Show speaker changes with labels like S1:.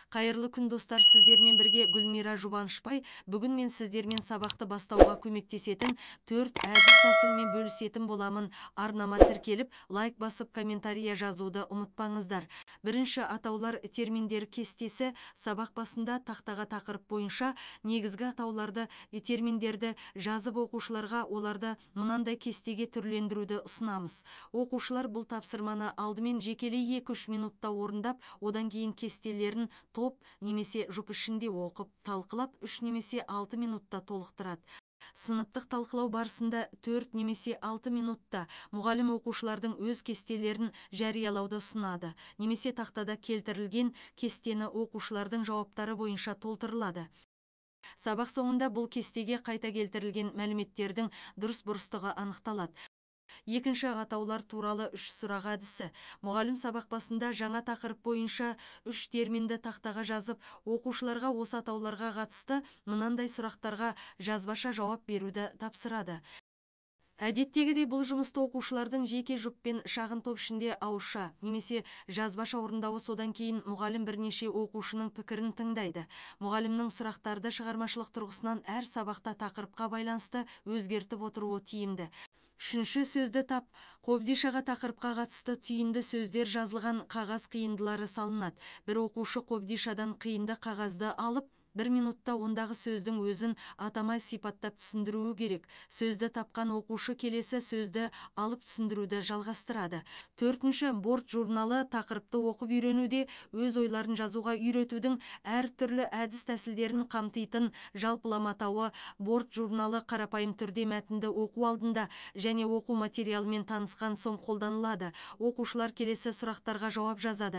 S1: Қайырлы күн, достар! Сіздермен бірге Гүлмира Жұбанышбай. Бүгін мен сіздермен сабақты бастауға көмектесетін төрт әдіс тәсілмен бөлісетін боламын. Арнама тіркеліп, лайк басып, комментария жазуды ұмытпаңыздар. Бірінші, атаулар терминдер кестесі. Сабақ басында тақтаға тақырып бойынша негізгі атауларды, терминдерді жазып, оқушыларға оларды мынандай кестеге түрлендіруді ұсынамыз. Оқушылар бұл тапсырманы алдымен жекелей 2-3 минутта орындап, одан кейін кестелерін топ немесе жұп ішінде оқып, талқылап, 3 немесе 6 минутта толықтырады. Сыныптық талқылау барысында 4 немесе 6 минутта мұғалім оқушылардың өз кестелерін жариялауды ұсынады немесе тақтада келтірілген кестені оқушылардың жауаптары бойынша толтырылады. Сабақ соңында бұл кестеге қайта келтірілген мәліметтердің дұрыс бұрыстығы анықталады. Екінші, атаулар туралы үш сұрақ әдісі. Мұғалім сабақ басында жаңа тақырып бойынша үш терминді тақтаға жазып, оқушыларға осы атауларға қатысты мынандай сұрақтарға жазбаша жауап беруді тапсырады. Әдеттегідей, бұл жұмысты оқушылардың жеке жұппен, шағын топ ішінде ауызша немесе жазбаша орындауы, содан кейін мұғалім бірнеше оқушының пікірін тыңдайды. Мұғалімнің сұрақтарды шығармашылық тұрғысынан әр сабақта тақырыпқа байланысты өзгертіп отыруы тиімді. Үшінші, сөзді тап. Қобдишаға тақырыпқа қатысты түйінді сөздер жазылған қағаз қиындылары салынады. Бір оқушы қобдишадан қиынды қағазды алып, бір минутта ондағы сөздің өзін атамай сипаттап түсіндіруі керек. Сөзді тапқан оқушы келесі сөзді алып түсіндіруді жалғастырады. Төртінші, борт журналы. Тақырыпты оқып үйренуде өз ойларын жазуға үйретудің әртүрлі әдіс тәсілдерін қамтитын жалпылама атауы. Борт журналы қарапайым түрде мәтінді оқу алдында және оқу материалымен танысқан соң қолданылады. Оқушылар келесі сұрақтарға жауап жазады.